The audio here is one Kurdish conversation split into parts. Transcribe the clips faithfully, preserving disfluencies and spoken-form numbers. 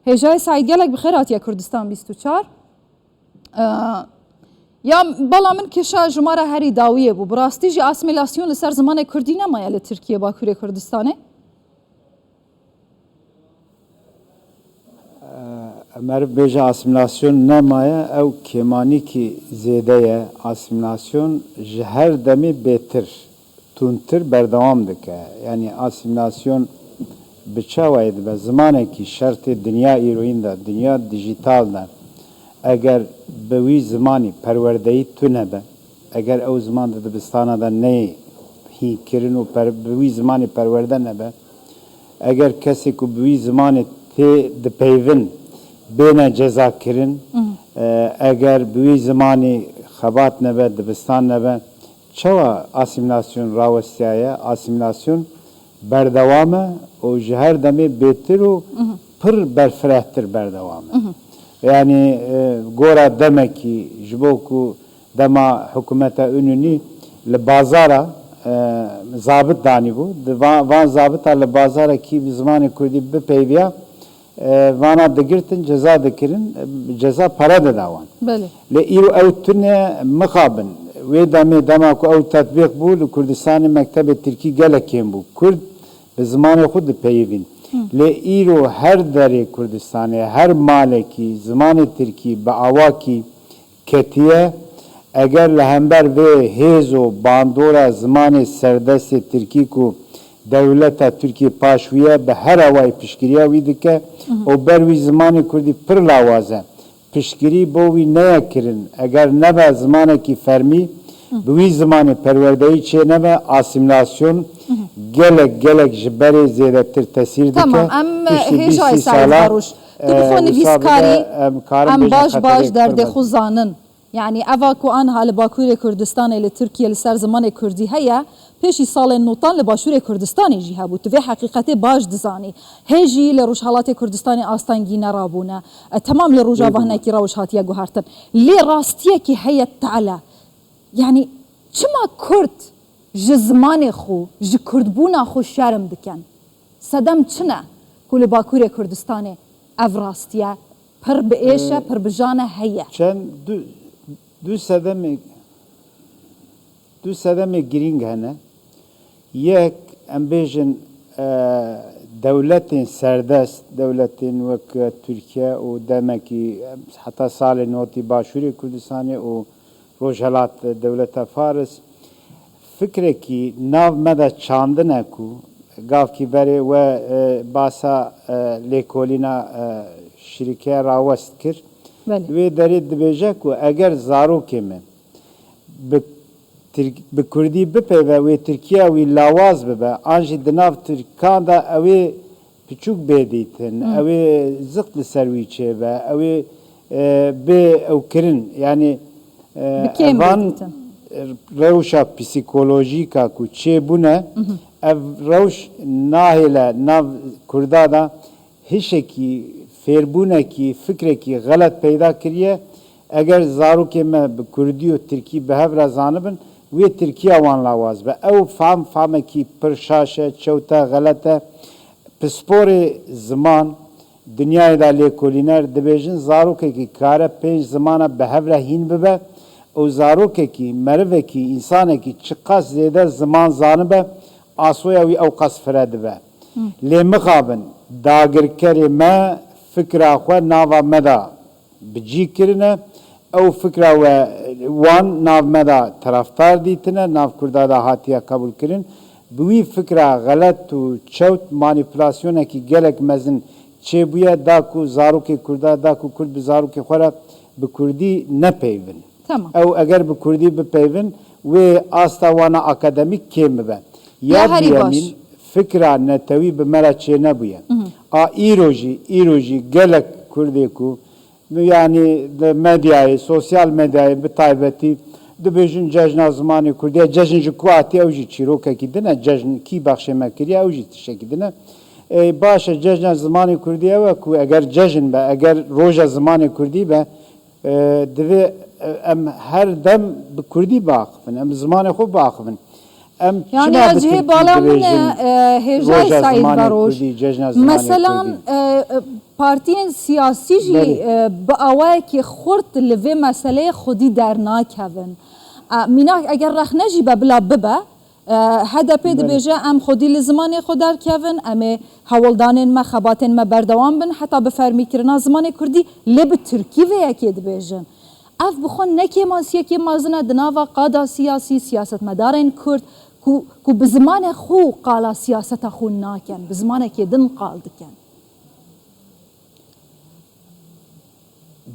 Hêjayê Seîd, gelek bi xêr hatiye Kurdistan bîst û çar. Ee, ya bala min kêşa ji me re herî dawiyê bû. Bi rastî jî asîmîlasyon li ser zimanê kurdî nemaye li Tirkiye, Bakurê Kurdistanê? Meriv bêje asîmîlasyon nemaye, ew kêmanîkî zêde ye. Asîmîlasyon ji her demê bêtir, tundtir berdewam dike. Yanî asîmîlasyon bi çawayê dibe? Zimanekî şertê dinya îroyîn de, dinya dijîtal de, eger bi wî zimanî perwerdeyî tune be, eger ew ziman di dibistana de neyê hînkirin û per, bi wî zimanî perwerde nebe, eger kesê ku bi wî zimanê tê dipeyvin bêne cezakirin, e, eger bi wî zimanî xebat nebe, dibistan nebe, çawa asîmîlasyon rawestiyaye? Asîmîlasyon berdewam e û ji her demê bêtir û pir berfirehtir berdewam e. Yanî, e, gora demekî ji bo ku dema hikûmeta Înûnî li bazara, e, zabit danîbû, di va-, van zabita li bazara kî bi zimanê kurdî bipeyviya, e, vana digirtin, ceza dikirin, e, ceza pere dida wan. Belê. Lê îro ew tune, mixabin. Wê demê, dema ku ew tetbîq bû, li Kurdistanê mektebê tirkî gelek kêm bû. Kurd bi zimanê xwe dipeyivîn. Lê îro her derê Kurdistanê, her malekî zimanê tirkî bi awakî ketiye, eger li hember vê hêz û bandora zimanê serdestê tirkî ku dewleta Tirkiyê paş wî ye, bi her awayî piştgiriya wî dike û ber wî zimanê kurdî pir lawaz e. Piştgirî bo wî neye kirin. Eger nebe zimanekî fermî, bi wî zimanê perwerdeyî çênebe, asîmîlasyon gelek, gelek ji berê zêdetir tesîr dike. Tamam, em Piştî hêjayê bîst Seîd sala, Varoş. Tu bi xwe e, wisa nivîskar î, bibe, em karin em bêjin baş baş xeterê derdê pir xwe mezin zanin. Yanî eva ku anha li Bakurê Kurdistanê li Tirkiye li ser zimanê kurdî heye, pêşî salên notan li Başûrê Kurdistanê jî hebû. Tu vê heqîqetê baş dizanî. Hê jî li Rojhelatê Kurdistanê astengî nerabûne. E, temam li Rojava hinekî rewş hatiye guhertin. Lê rastiyekî heye te'le. Yanî çima kurd ji zimanê xwe, ji kurdbûna xwe şerm dikin? Sedem çi ne ku li Bakurê Kurdistanê ev rastiye pir bi êş e, pir bi jan e, heye? Çend du, du sedemê, du sedemê girîng hene. Yek, em bêjin, e, dewletên serdest, dewletên wek Tirkiye û demekî, em, heta salê notî Başûrê Kurdistanê û Rojhelat, dewleta Faris, fikrekî nav me de çandine ku gavkî berê we, e, basa, e, lêkolîna, e, şirîkeya rawest kir. Belê. Li wê derê dibêje ku eger zarokê me bi Tirk-, bi kurdî bipeyve, wê tirkiya wî lawaz bibe, an jî di nav tirkan de ew ê piçûk bê dîtin, ew ê zixt li ser wî çêbe, ew ê, e, bê ewkirin. Yanî, e, Bi kêm bê van dîtin. Rewşa psîkolojîk a ku çêbûne, ev rewş nahêle nav kurda de hişekî, fêrbûnekî, fikrekî xelet peyda kiriye. Eger zarokê me bi kurdî û tirkî bi hev re zanibin, wê tirkiya wan lawaz be. Ew fam, famekî pir şaş e, çewt e, xelet e. Pisporê ziman, dinyayê de lêkolîner dibêjin, zarokekî kare pênc zimana bi hev re hîn bibe û zarokekî, merivekî, însanekî çiqas zêde ziman zanibe, asoya wî ewqas fire dibe. Lê mixabin, dagirkerê me fikra xwe nava me de bi cî kirine. Ew fikra we wan nav me de terafdar dîtine, nav kurda de hatiye qebûlkirin. Bi wî fikra xelet û çewt manîpulasyonekî gelek mezin çêbûye, da ku zarokê kurda, da ku kurd bi zarokê xwe re bi kurdî nepeyvin. Tamam. Ew eger bi kurdî bipeyvin, wê asta wana akademîk kêm bibe. Ya Ya herî baş. Duyemîn, fikra netewî bi me re çênebûye. A îro jî, îro jî gelek kurdê ku, yanî di medyayê, sosyal medyayê bi taybetî dibêjin cejna zimanê kurdî ye. Cejn ji ku hatiye, ew jî çîrokekî din e. Cejn kî bexşê me kiriye, ew jî tiştekî din e. Ê, baş e, cejna zimanê kurdî ew e ku eger cejn be, eger roja zimanê kurdî be, e, divê, e, em her dem bi kurdî biaxivin, em zimanê xwe biaxivin. Em Yani çima ya bi cihê tirkî bala min dibêjin e, e, hêjayê roja Seîd zimanê Varoş. Kurdî, cejna zimanê Meselan, kurdî? E, e, partiyên siyasî jî Belê. E, bi awayekî xurt li vê meseleyê xwedî dernakevin. E, mînak eger rexne jî be bila bibe, e, H D P Belê. Dibêje em xwedî li zimanê xwe derkevin, em ê hewldanên me, xebatên me berdewam bin, heta bi fermîkirina zimanê kurdî lê bi tirkî vê yekê dibêjin. Ev bi xwe ne kêmasiyekî mezin e di nava qada siyasî, siyasetmedarên kurd ku, ku bi zimanê xwe qala siyaseta xwe nakin, bi zimanekê din qal dikin.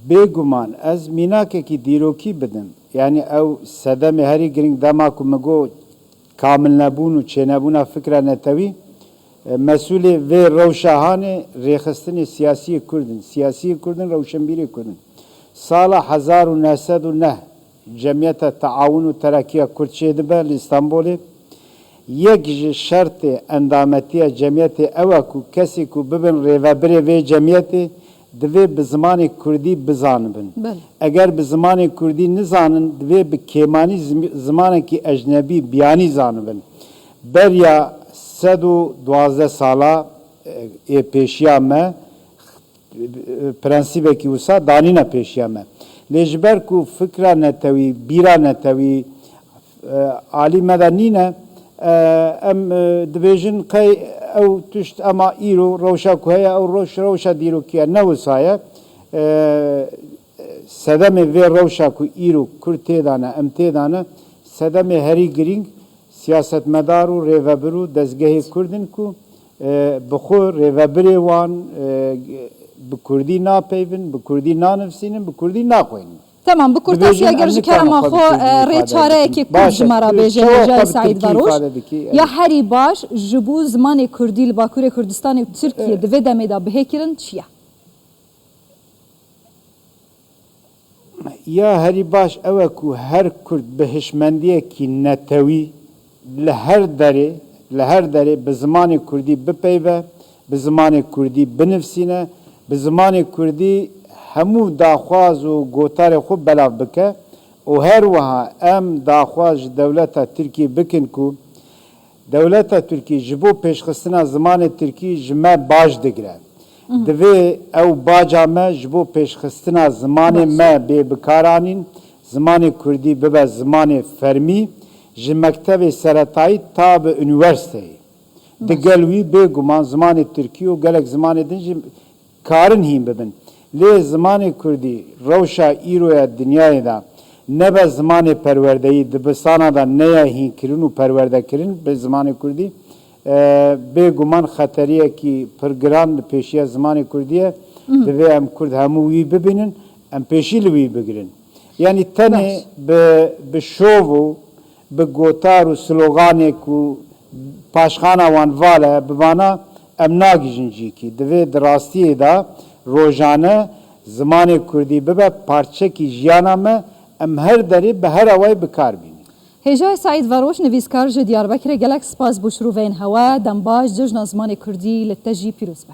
Bêguman ez mînakekî dîrokî bidim. Yanî ew sedemê herî giring dema ku min got kamilnebûn û çênebûna fikra netewî, e, mesûlê vê rewşa hanê rêxistinê siyasiyê Kurd in. Siyasiyê Kurd in, rewşenbîrê Kurd in. Sala hezar û neh sed û neh Cemiyeta Teawun û Terakiya Kurd çêdibe li Stenbolê. Yek ji şertê endametiya cemiyetê ew e ku kesê ku bibin rêvebirê vê cemiyetê divê bi zimanê kurdî bizanibin. Belê. Eger bi zimanê kurdî nizanin, divê bi kêmanî zim-, zimanekî ecnebî, biyanî zanibin. Beriya sed û duwazdeh sala, e, ê pêşiya me, prensîbekî wisa danîne pêşiya me. Lê ji ber ku fikra netewî, bîra netewî, e, alî me de nîne, e, em, e, dibêjin qey ew tişt ema îro rewşa ku heye, ew rewş, rewşa dîrokî ye, ne wisa ye. E, sedemê vê rewşa ku îro Kurd tê de ne, em tê de ne, sedemê herî girîng siyasetmedar û rêvebir û dezgehê Kurd in ku, e, bi xwe rêvebirê wan, e, bi Kurdî napeyvin, bi Kurdî nanivsînin, bi Kurdî naxwînin. Tamam, bi kurtasî Dibêjin, eger em ji nikarin kerema xwe bi xwe, Kurdî e, rê ifade çareyekê bikin. Kurt Baş ji e, me re tu bêje çawa hêjayê xwe bi Seîd Tirkî Varoş, ifade bikî? Ya herî baş ji bo zimanê Kurdî li Bakurê Kurdistanê û Tirkiye di vê demê de bihêkirin çi ye? Ya herî baş ew e ku her Kurd bi hişmendiyekî netewî li her derê, li her derê bi zimanê Kurdî bipeyve, bi zimanê Kurdî binivsîne, bi zimanê Kurdî hemû daxwaz û gotarê xwe belav bike û her wiha em daxwaz ji dewleta Tirkiyê bikin ku Dewleta Tirkî ji bo pêşxistina zimanê Tirkî ji me bac digire. Mhm. Divê ew baca me ji bo pêşxistina zimanê Baş. me bê bikaranîn, zimanê Kurdî bibe zimanê fermî, ji mektevê seretayî ta bi unîversîteyê. Baş. Digel wî bêguman zimanê Tirkî û gelek zimanê din jî karin hîn bibin. Lê zimanê kurdî rewşa îro ya dinyayê de nebe zimanê perwerdeyî, dibistana de neye hînkirin û perwerdekirin bi zimanê kurdî, e, bêguman xeteriyekî pir giran li pêşiya zimanê kurdî ye. Mhm. Divê em kurd hemû wî bibînin, em pêşî li wî bigirin. Yanî tenê Baş. bi, bi şov û bi gotar û sloganê ku paşxana wan val e, bi vana em nagihîjin cîkî. Divê di rastiyê de rojane zimanê kurdî bibe parçekî jiyana me, em her derê bi her awayî bi kar bînin. Hêjayê Seîd Varoş, nivîskar ji Diyarbekirê, gelek spas bo şiroveyên hewe, dem baş, cejna zimanê kurdî li te jî pîroz be.